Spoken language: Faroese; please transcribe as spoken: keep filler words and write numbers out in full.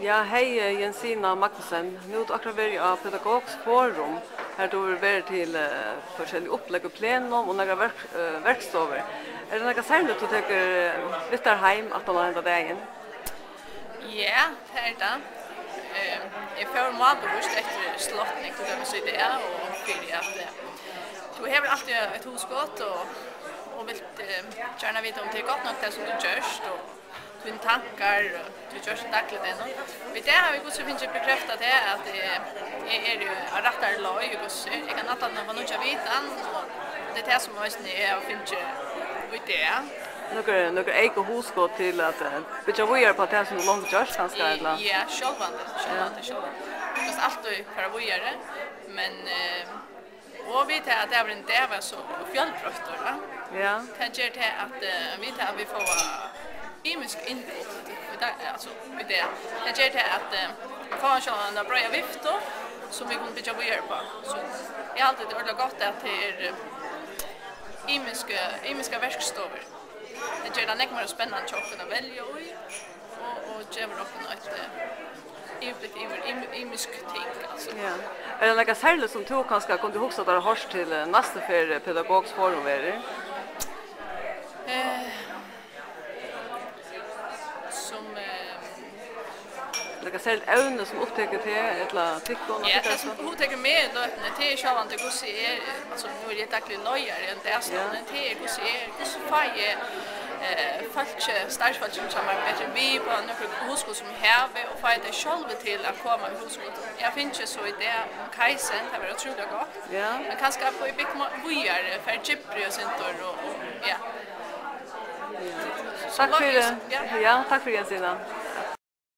Ja, hey, eh, Jensina Magnussen. Nú ert tú akkurát verið á Pedagogisk Forum, har tú hevur verið til, eh, forskellig upplegg og plenum og nakrar verk-, eh, verkstovur. Er tað nakað serligt, tú tekur, eh, við tær heim aftan á henda dagin? Ja, tað er tað. Eh, eg fór málbevíst eftir slátning, til dømis í dag, og fyri at, eh, tú hevur altíð eitt hugskot, og, og vilt, eh, gjarna vita um tað er gott nokk, tað sum tú gert, og tíni tankar, og tú gjørt í dagligdegnum. Og í dag havi eg hvussu fingið bekræftað tað, at eg, eg eri á rættari leið, og hvussu eg kann ætla at fáa nýggja vitan, og tað er tað, sum eisini eg havi fingið í dag. Nøkur, nøkur eyka hugskot til at, eh, byggja víðari upp á tað, sum tú longu gjørt, kanska, ella? Ja, sjálvandi, sjálvandi, sjálvandi. Tú kanst altíð fara víðari, men, eh, og við tað, at dagurin í dag var so fjølbroyttur, ja. Ja. Tað ger tað, at, eh, við tað, at vit fáa ymisk input í dag, altso, í dag, tað ger tað, at, eh, vit fáa sjálvandi eina breiða viftu, sum vit kunnu byggja víðari upp á. So eg haldi, tað er ordiliga gott, at tað er, eh, ymisk, ymiskar verkstovur. Tað ger tað nógv meira spennandi hjá okkum at velja í, og, og gevur okkum eitt, eh, yvirblikk yvir ym-, ymisk ting, altso. Ja. Er tað nakað serligt, sum tú kanska kundi hugsað tær at hoyrt til, eh, næstu ferð, eh, Pedagogisk Forum verður? Eh, sum, eh, Nakað serligt evni, sum upptekur teg, ella tykkum, og Ja, tykkara tað, sum so? Hugtekur meg í løtuni, tað er sjálvandi, hvussu eg er, altso, nú eri eg daglig leiðari í ein dagstovn, Ja. Men tað er, hvussu eg er, hvussu fái eg, eh, fólki, starvsfólkini hjá mær betri við, bara nøkur hugskot, sum eg havi, og fái tey sjálvi til at koma við hugskotum. Eg havi fingið so idé um Kaizen, tað var ótrúliga gott. Ja. Men kanska fái eg bygt mo-, víðari, fara djúpri og sindur og, og, ja. Takk fyri, Ja. Ja, takk fyri, Jensina.